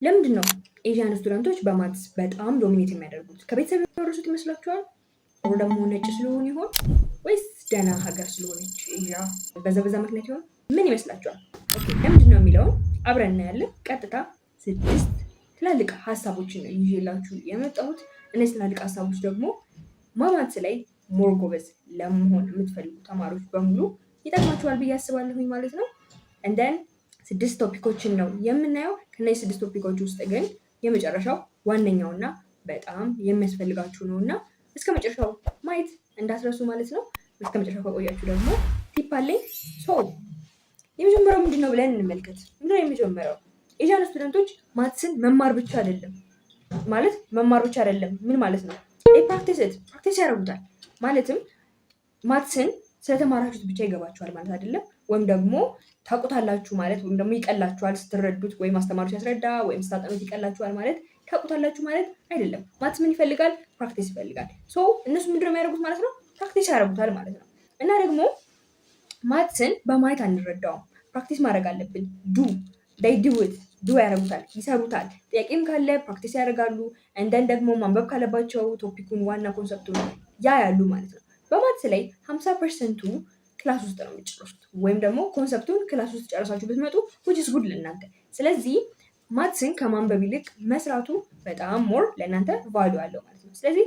ለምንድን ነው Asian student ኦች በ maths በጣም dominate የሚያደርጉት? ከቤተሰብ የወረሱት ይመስላችኋል? Or ደግሞ ነጭ ስለሆኑ ይሆን ወይስ ደህና ሀገር ስለሆነች ኤዥያ በዛ በዛ ምክንያት ይሆን? ምን ይመስላችኋል? Okay፣ ለምንድን ነው የሚለውን አብረን እናያለን። ቀጥታ ስድስት ትላልቅ ሀሳቦችን ነው ይዤላችሁ የመጣሁት። እነዚህ ትላልቅ ሀሳቦች ደግሞ maths ላይ more ጎበዝ ለመሆን የምትፈልጉ ተማሪዎች በሙሉ ይጠቅማችኋል ብዬ አስባለሁኝ ማለት ነው። And then ስድስት topic ኦችን ነው የምናየው። ከነዚህ ስድስት topic ኦች ውስጥ ግን የመጨረሻው ዋነኛውና በጣም የሚያስፈልጋችሁ ነው እና እስከ መጨረሻው ማየት እንዳትረሱ ማለት ነው። እስከ መጨረሻው ከቆያችሁ ደግሞ tip አለኝ። So የመጀመሪያው ምንድን ነው ብለን እንመልከት። ምንድነው የመጀመሪያው? Asian student ኦች maths ን መማር ብቻ አይደለም ማለት መማር ብቻ አይደለም። ምን ማለት ነው? Practice practice ያደርጉታል። ማለትም maths ን ስለተማራችሁት ብቻ ይገባችኋል ማለት አይደለም። ወይም ደግሞ ታውቁታላችሁ ማለት ወይም ደግሞ ይቀላችኋል ስትረዱት ወይም አስተማሪው ሲያስረዳ ወይም ስታጠኑት ይቀላችኋል ማለት ታውቁታላችሁ ማለት አይደለም። Maths ምን ይፈልጋል? Practice ይፈልጋል። So እነሱ ምንድነው የሚያደርጉት ማለት ነው? Practice ያደርጉታል ማለት ነው። እና ደግሞ maths ን በማየት አንረዳውም። Practice ማድረግ አለብን። Do they do it፣ do ያደርጉታል፣ ይሰሩታል። ጥያቄም ካለ practice ያደርጋሉ። And then ደግሞ ማንበብ ካለባቸው topic ኡን ዋና concept ኡን ያያሉ ማለት ነው። በ maths ላይ 50% ኡ class ውስጥ ነው የሚጨርሱት ወይም ደግሞ concept ኡን class ውስጥ ጨርሳችሁ ብትመጡ which is good ለእናንተ። ስለዚህ maths ን ከማንበብ ይልቅ መስራቱ በጣም more ለእናንተ value አለው ማለት ነው። ስለዚህ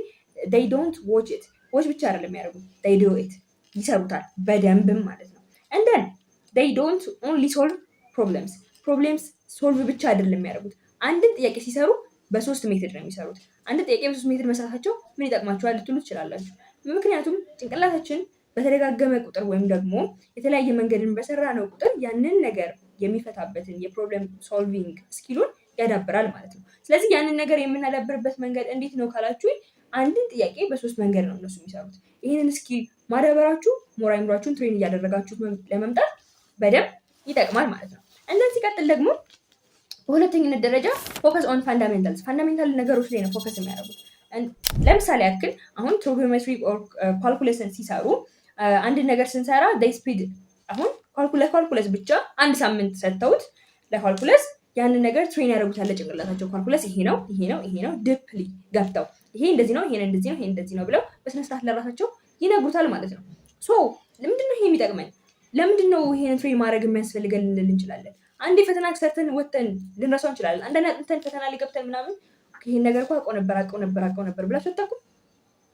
they don't watch it፣ watch ብቻ አይደለም የሚያደርጉት፣ they do it፣ ይሰሩታል በደንብም ማለት ነው። And then they don't only solve problems፣ problems solve ብቻ አይደለም የሚያደርጉት። አንድን ጥያቄ ሲሰሩ በሶስት method ነው የሚሰሩት። አንድን ጥያቄ በሶስት method መስራታቸው ምን ይጠቅማቸዋል ልትሉ ትችላላችሁ። ምክንያቱም ጭንቅላታችን በተደጋገመ ቁጥር ወይም ደግሞ የተለያየ መንገድን በሰራነው ቁጥር ያንን ነገር የሚፈታበትን የ problem solving skill ኡን ያዳብራል ማለት ነው። ስለዚህ ያንን ነገር የምናዳብርበት መንገድ እንዴት ነው ካላችሁኝ፣ አንድን ጥያቄ በሶስት መንገድ ነው እነሱ የሚሰሩት። ይህንን skill ማዳበራችሁ more አይምሯችሁን train እያደረጋችሁት ለመምጣት በደንብ ይጠቅማል ማለት ነው። እንደዚህ ሲቀጥል ደግሞ በሁለተኝነት ደረጃ focus on fundamentals፣ fundamental ነገሮች ላይ ነው focus የሚያደርጉት። ለምሳሌ ያክል አሁን trigonometry calculus ን ሲሰሩ አንድ ነገር ስንሰራ speed አሁን calculus ብቻ አንድ ሳምንት ሰጥተውት ለ calculus ያንን ነገር train ያደርጉታል ለጭንቅላታቸው። Calculus ይሄ ነው፣ ይሄ ነው፣ ይሄ ነው፣ deeply ገብተው ይሄ እንደዚህ ነው፣ ይሄ እንደዚህ ነው፣ ይሄ እንደዚህ ነው ብለው በስነስርዓት ለራሳቸው ይነግሩታል ማለት ነው። So ለምንድን ነው ይሄ የሚጠቅመን? ለምንድን ነው ይሄን train ማድረግ የሚያስፈልገን ልንል እንችላለን። አንዴ ፈተና ሰርተን ወጥተን ልንረሳው እንችላለን። አንዳንድ አጥንተን ፈተና ላይ ገብተን ምናምን ይሄን ነገር እኮ አውቀው ነበር፣ አውቀው ነበር፣ አውቀው ነበር ብላችሁ አታውቁም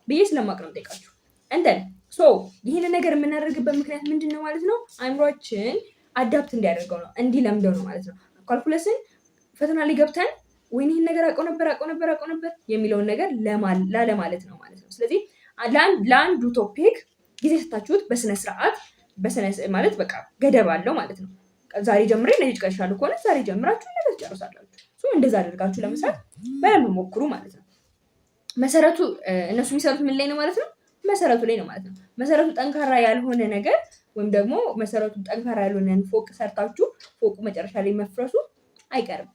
ብዬ ስለማውቅ ነው የምጠይቃችሁ። And then so ይህንን ነገር የምናደርግበት ምክንያት ምንድን ነው ማለት ነው? አይምሯችን adapt እንዲያደርገው ነው፣ እንዲለምደው ነው ማለት ነው። Calculus ን ፈተና ላይ ገብተን ወይኔ ይህን ነገር አውቀው ነበር፣ አውቀው ነበር፣ አውቀው ነበር የሚለውን ነገር ላለማለት ነው ማለት ነው። ስለዚህ ለአንዱ topic ጊዜ ሰታችሁት በስነ ስርዓት በስነ ማለት በቃ ገደብ አለው ማለት ነው። ዛሬ ጀምሬ ነገ ጨርሻለሁ ከሆነ ዛሬ ጀምራችሁ ነገ ትጨርሳላችሁ። እንደዛ አድርጋችሁ ለመስራት በደንብ ሞክሩ ማለት ነው። መሰረቱ እነሱ የሚሰሩት ምን ላይ ነው ማለት ነው? መሰረቱ ላይ ነው ማለት ነው። መሰረቱ ጠንካራ ያልሆነ ነገር ወይም ደግሞ መሰረቱ ጠንካራ ያልሆነን ፎቅ ሰርታችሁ ፎቁ መጨረሻ ላይ መፍረሱ አይቀርም።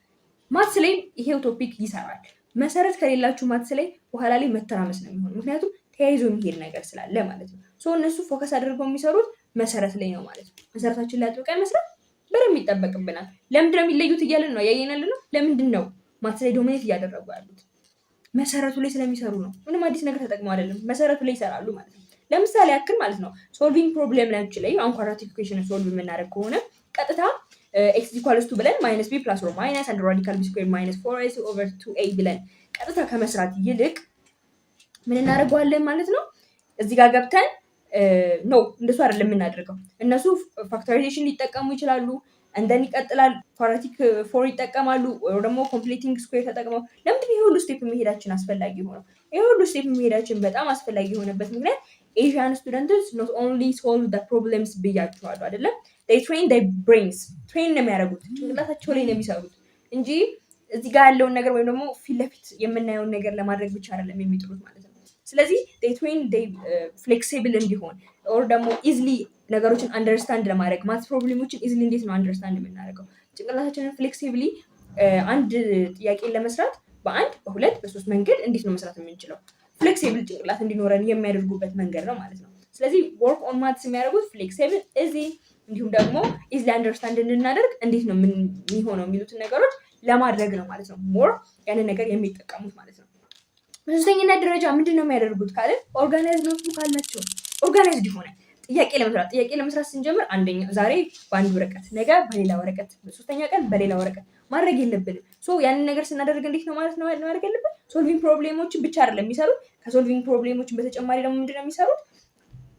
Maths ላይ ይሄው topic ይሰራል። መሰረት ከሌላችሁ maths ላይ በኋላ ላይ መተራመስ ነው የሚሆነው። ምክንያቱም ተያይዞ የሚሄድ ነገር ስላለ ማለት ነው። So እነሱ focus አድርገው የሚሰሩት መሰረት ላይ ነው ማለት ነው። መሰረታችን ላይ አጥብቀን መስራት በደንብ ይጠበቅብናል። ለምንድን ነው የሚለዩት እያልን ነው ያየናል ነው። ለምንድን ነው maths ላይ dominate እያደረጉ ያሉት? መሰረቱ ላይ ስለሚሰሩ ነው። ምንም አዲስ ነገር ተጠቅመው አይደለም። መሰረቱ ላይ ይሰራሉ ማለት ነው። ለምሳሌ ያክል ማለት ነው solving problem ላይ አሁን quadratic equation solve የምናደርግ ከሆነ ቀጥታ x equals to ብለን minus b plus or minus under radical b square minus four ac over two a ብለን ቀጥታ ከመስራት ይልቅ ምን እናደርገዋለን ማለት ነው? እዚህ ጋር ገብተን no፣ እንደሱ አይደለም የምናደርገው። እነሱ factorization ሊጠቀሙ ይችላሉ። And then ይቀጥላል፣ quadratic form ይጠቀማሉ፣ ወይ ደግሞ completing square ተጠቅመው። ለምንድን ይሄ ሁሉ step መሄዳችን አስፈላጊ ሆነው? ይሄ ሁሉ step መሄዳችን በጣም አስፈላጊ የሆነበት ምክንያት Asian students not only solve the problems ብያችኋለሁ አይደለም? They train their brains፣ train ነው የሚያደርጉት፣ ጭንቅላታቸው ላይ ነው የሚሰሩት እንጂ እዚህ ጋር ያለውን ነገር ወይም ደግሞ ፊት ለፊት የምናየውን ነገር ለማድረግ ብቻ አይደለም የሚጥሩት ማለት ነው። ስለዚህ train flexible እንዲሆን or ደግሞ easily ነገሮችን understand ለማድረግ፣ math problem ኦችን easily እንዴት ነው understand የምናደርገው? ጭንቅላታችንን flexibly አንድ ጥያቄን ለመስራት በአንድ፣ በሁለት፣ በሶስት መንገድ እንዴት ነው መስራት የምንችለው? Flexible ጭንቅላት እንዲኖረን የሚያደርጉበት መንገድ ነው ማለት ነው። ስለዚህ work on maths የሚያደርጉት flexible easy እንዲሁም ደግሞ easily understand እንድናደርግ እንዴት ነው የሚሆነው የሚሉትን ነገሮች ለማድረግ ነው ማለት ነው። More ያንን ነገር የሚጠቀሙት ማለት ነው። በሶስተኝነት ደረጃ ምንድን ነው የሚያደርጉት ካልን organized notebook አላቸው። Organized የሆነ ጥያቄ ለመስራት ስንጀምር አንደኛ ዛሬ በአንድ ወረቀት፣ ነገ በሌላ ወረቀት፣ ሶስተኛ ቀን በሌላ ወረቀት ማድረግ የለብንም። So ያንን ነገር ስናደርግ እንዴት ነው ማለት ነው ማድረግ ያለብን? Solving problem ኦችን ብቻ አይደለም የሚሰሩት። ከ solving problem ኦችን በተጨማሪ ደግሞ ምንድን ነው የሚሰሩት?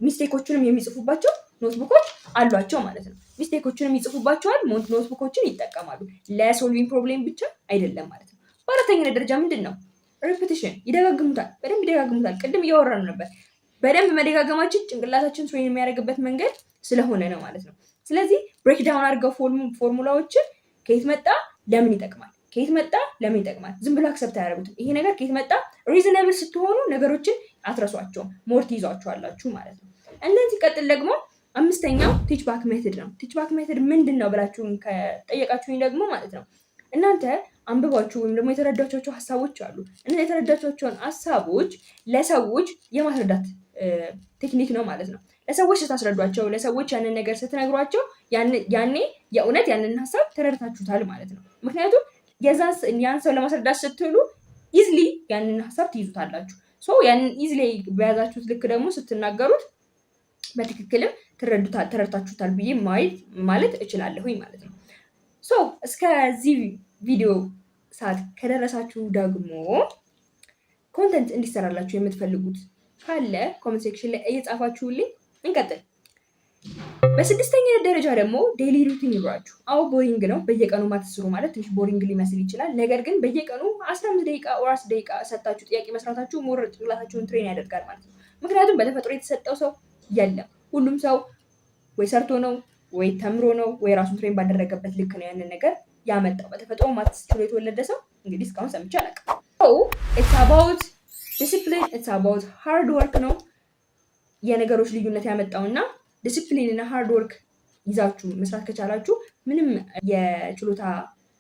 Mistake ኦቹንም የሚጽፉባቸው notebook ኦች አሏቸው ማለት ነው። Mistake ኦቹንም ይጽፉባቸዋል፣ notebook ኦችን ይጠቀማሉ። ለ solving problem ብቻ አይደለም ማለት ነው። በአራተኛ ደረጃ ምንድን ነው? Repetition፣ ይደጋግሙታል፣ በደንብ ይደጋግሙታል። ቅድም እያወራን ነበር። በደንብ መደጋገማችን ጭንቅላታችን train የሚያደርግበት መንገድ ስለሆነ ነው ማለት ነው። ስለዚህ break down አድርገው ፎርሙላዎችን ከየት መጣ፣ ለምን ይጠቅማል፣ ከየት መጣ፣ ለምን ይጠቅማል። ዝም ብሎ accept አያደርጉትም። ይሄ ነገር ከየት መጣ፣ reasonable ስትሆኑ ነገሮችን አትረሷቸውም፣ more ትይዟቸዋላችሁ ማለት ነው። እንደዚህ ሲቀጥል ደግሞ አምስተኛው teach back method ነው። Teach back method ምንድን ነው ብላችሁን ከጠየቃችሁኝ ደግሞ ማለት ነው እናንተ አንብባችሁ ወይም ደግሞ የተረዳችኋቸው ሀሳቦች አሉ። እነዚህ የተረዳችኋቸውን ሀሳቦች ለሰዎች የማስረዳት technique ነው ማለት ነው። ለሰዎች ስታስረዷቸው፣ ለሰዎች ያንን ነገር ስትነግሯቸው ያኔ የእውነት ያንን ሀሳብ ተረድታችሁታል ማለት ነው። ምክንያቱም ያን ሰው ለማስረዳት ስትሉ easily ያንን ሀሳብ ትይዙታላችሁ። So ያንን easily በያዛችሁት ልክ ደግሞ ስትናገሩት በትክክልም ተረድታችሁታል ብዬ ማየት ማለት እችላለሁኝ ማለት ነው። So እስከዚህ ቪዲዮ ሰዓት ከደረሳችሁ ደግሞ content እንዲሰራላችሁ የምትፈልጉት ካለ comment section ላይ እየጻፋችሁልኝ እንቀጥል። በስድስተኛ ደረጃ ደግሞ daily routine ይኑራችሁ። አዎ፣ boring ነው። በየቀኑ maths ስሩ ማለት ትንሽ boring ሊመስል ይችላል። ነገር ግን በየቀኑ 15 ደቂቃ or 10 ደቂቃ ሰጥታችሁ ጥያቄ መስራታችሁ more ጭንቅላታችሁን train ያደርጋል ማለት ነው። ምክንያቱም በተፈጥሮ የተሰጠው ሰው የለም። ሁሉም ሰው ወይ ሰርቶ ነው፣ ወይ ተምሮ ነው፣ ወይ ራሱን train ባደረገበት ልክ ነው ያንን ነገር ያመጣው። በተፈጥሮ maths ችሎ የተወለደ ሰው እንግዲህ እስካሁን ሰምቼ አላውቅም። It's about discipline፣ it's about hard work ነው የነገሮች ልዩነት ያመጣው። እና ዲስፕሊን እና hard work ይዛችሁ መስራት ከቻላችሁ ምንም የችሎታ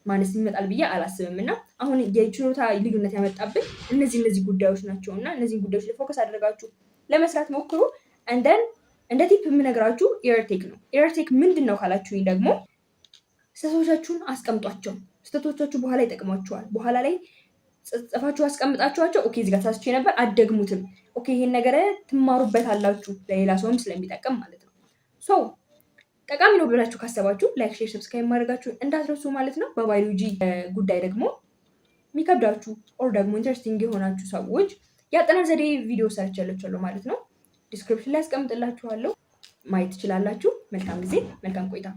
ማነስ ይመጣል ብዬ አላስብም። እና አሁን የችሎታ ልዩነት ያመጣብን እነዚህ ጉዳዮች ናቸው። እና እነዚህን ጉዳዮች ላይ focus አድርጋችሁ ለመስራት ሞክሩ። And then እንደ tip የምነግራችሁ error take ነው። Error take ምንድን ነው ካላችሁኝ ደግሞ ስህተቶቻችሁን አስቀምጧቸው። ስህተቶቻችሁ በኋላ ይጠቅሟችኋል። በኋላ ላይ ጽፋችሁ አስቀምጣችኋቸው okay፣ እዚህ ጋር ተሳስቼ ነበር አትደግሙትም። Okay፣ ይሄን ነገር ትማሩበታላችሁ፣ ለሌላ ሰውም ስለሚጠቅም ማለት ነው። So ጠቃሚ ነው ብላችሁ ካሰባችሁ like፣ share፣ subscribe ማድረጋችሁን እንዳትረሱ ማለት ነው። በባዮሎጂ ጉዳይ ደግሞ የሚከብዳችሁ or ደግሞ interesting የሆናችሁ ሰዎች የአጠናን ዘዴ ቪዲዮ ሰርቻለሁ ማለት ነው። Description ላይ አስቀምጥላችኋለሁ፣ ማየት ትችላላችሁ። መልካም ጊዜ፣ መልካም ቆይታ።